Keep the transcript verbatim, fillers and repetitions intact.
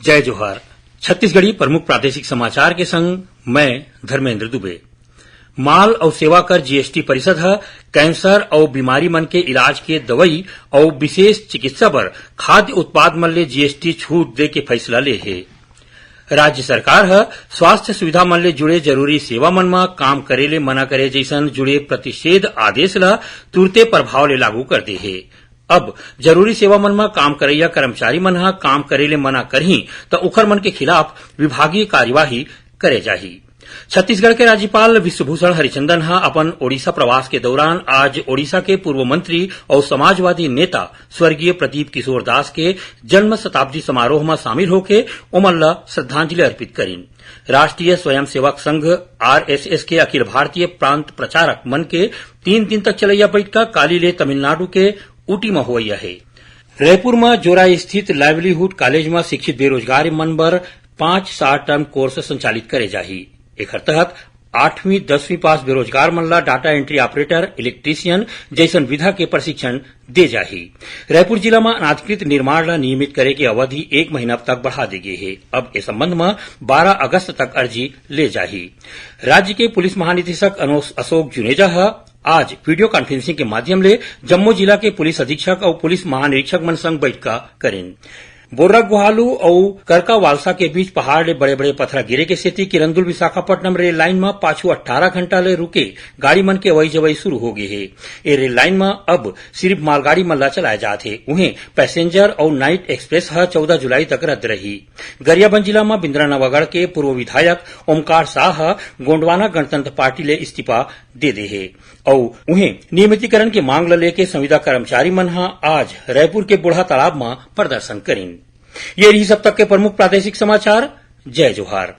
जय जोहार। छत्तीसगढ़ी प्रमुख प्रादेशिक समाचार के संग मैं धर्मेंद्र दुबे। माल अउ सेवा कर जीएसटी परिषद ह कैंसर अउ बीमारी मन के इलाज के दवई अउ विशेष चिकित्सा बर खाद्य उत्पाद मन ले जीएसटी छूट दे के फैसला ले हे। राज्य सरकार ह स्वास्थ्य सुविधा मन ले जुड़े जरूरी सेवा मन म काम करे ले मना करे जइसन जुड़े प्रतिषेध आदेश ल तुरते प्रभाव ले लागू कर दे हे। अब जरूरी सेवा मन म काम करइया कर्मचारी मन ह काम करे ले मना करही, त ओखर मन के खिलाफ विभागीय कार्यवाही करे जाही। छत्तीसगढ़ के राज्यपाल विश्वभूषण हरिचंदन ह अपन ओडिशा प्रवास के दौरान आज ओडिशा के पूर्व मंत्री अउ समाजवादी नेता स्वर्गीय प्रदीप किशोर दास के जन्म शताब्दी समारोह म शामिल होके ओमन ल श्रद्धांजलि अर्पित करिन। राष्ट्रीय स्वयंसेवक संघ, आरएसएस, के अखिल भारतीय प्रांत प्रचारक मन के तीन दिन तक चलइया बइठका काली ले तमिलनाडु के ऊटी म होवइया हे। रायपुर म जोरा स्थित लाइवलीहुड कॉलेज म शिक्षित बेरोजगार मन बर पांच शॉर्ट टर्म कोर्स संचालित करे जाही। एखर तहत आठवीं, दसवीं पास बेरोजगार मन ला डेटा एंट्री ऑपरेटर, इलेक्ट्रीशियन जइसन विधा के प्रशिक्षण दे जाही। रायपुर जिला म अनाधिकृत निर्माण ला नियमित करे के अवधि एक महीना तक बढ़ा दे गे हे। अब ए संबंध म बारह अगस्त तक अर्जी ले जाही। राज्य के पुलिस महानिदेशक अनो-, अशोक जुनेजा ह आज वीडियो कॉन्फ्रेंसिंग के माध्यम ले जम्मो जिला के पुलिस अधीक्षक अउ पुलिस महानिरीक्षक मन संग बइठका करिन। बोर्रा गुहालू अउ करका वालसा के बीच पहाड़ ले बड़े-बड़े पथरा गिरे के सेती किरंदुल विशाखापट्टनम रेल लाइन म पाछू अट्ठारह घंटा ले रुके गाड़ी मन के अवई जवई शुरू हो गे हे। ए रेल लाइन म अब सिर्फ मालगाड़ी मन ला चलाए जात हे। उहें पैसेंजर अउ नाइट एक्सप्रेस ह चौदह जुलाई तक रद्द रही। गरियाबंद जिला म बिंद्रा नवागढ़ के पूर्व विधायक ओमकार शाह ह गोंडवाना गणतंत्र पार्टी ले इस्तीफा दे दे हे। अउ उहें नियमितीकरण के मांग ल लेके संविदा कर्मचारी मन ह आज रायपुर के बूढ़ा तालाब म प्रदर्शन करिन। ये रही अब तक के प्रमुख प्रादेशिक समाचार। जय जोहार।